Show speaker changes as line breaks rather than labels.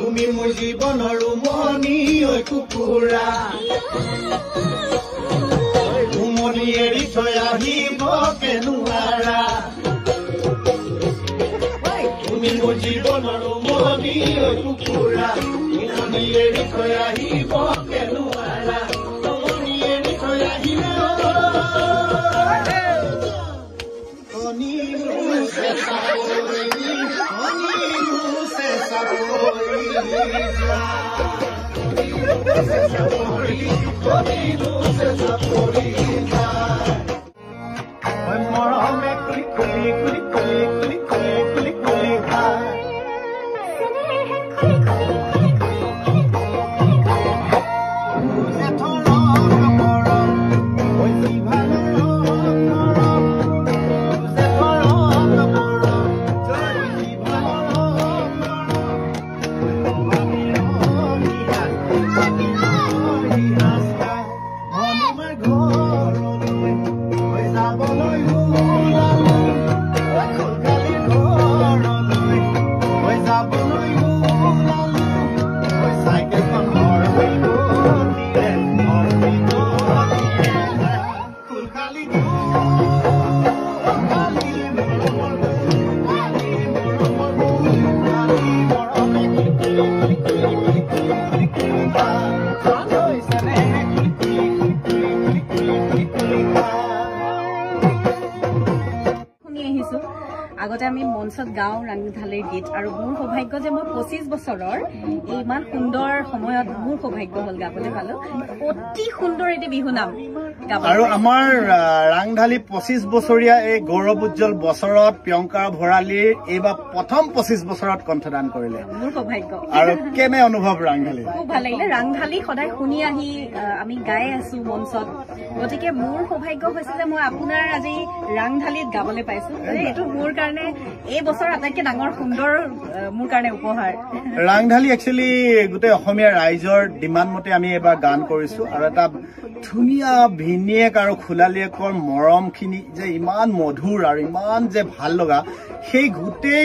তুমি মোৰ জীৱনৰ উমনি ঐ কুকুৰা উমনি এৰি থৈ আহিব কেনুৱাৰা তুমি মোৰ জীৱনৰ উমনি ঐ কুকুৰা উমনি এৰি থৈ আহিব কেনুৱাৰা উমনি এৰি থৈ আহিব মৰমে কুলি কুলি কুলি কুলি কুলি কুলি কুলি কুলি খায়
আগতে আমি মঞ্চত গাওঁ ৰাংঢালীৰ গীত আৰু মোৰ সৌভাগ্য যে মই 25 বছৰৰ ইমান সুন্দৰ সময়ত মোৰ সৌভাগ্য হ'ল গাবলৈ পালো। অতি সুন্দৰ এটি বিহু নাম
আৰু আমাৰ ৰাংঢালী 25 বছৰীয়া এই গৌৰৱ উজ্জ্বল বছৰত প্ৰিয়ংকা ভৰালীৰ এইবাৰ প্ৰথম 25 বছৰত কণ্ঠদান কৰিলে,
মোৰ সৌভাগ্য।
আৰু কেনে অনুভৱ ৰাংঢালী?
খুব ভাল লাগিলে। ৰাংঢালী সদায় শুনি আহি আমি গাই আছো মঞ্চত, গতিকে মোৰ সৌভাগ্য হৈছে যে মই আপোনাৰ আজি ৰাংঢালীত গাবলৈ পাইছো। এইটো মোৰ কাৰণে এই বছৰ আটাইতকৈ ডাঙৰ সুন্দৰ মোৰ কাৰণে উপহাৰ।
ৰাংঢালী একচুৱেলি গোটেই অসমীয়া ৰাইজৰ ডিমাণ্ড মতে আমি এইবাৰ গান কৰিছো আৰু এটা ধুনীয়া ভিনীয়েক আৰু খুলালিয়েকৰ মৰমখিনি যে ইমান মধুৰ আৰু ইমান যে ভাল লগা, সেই গোটেই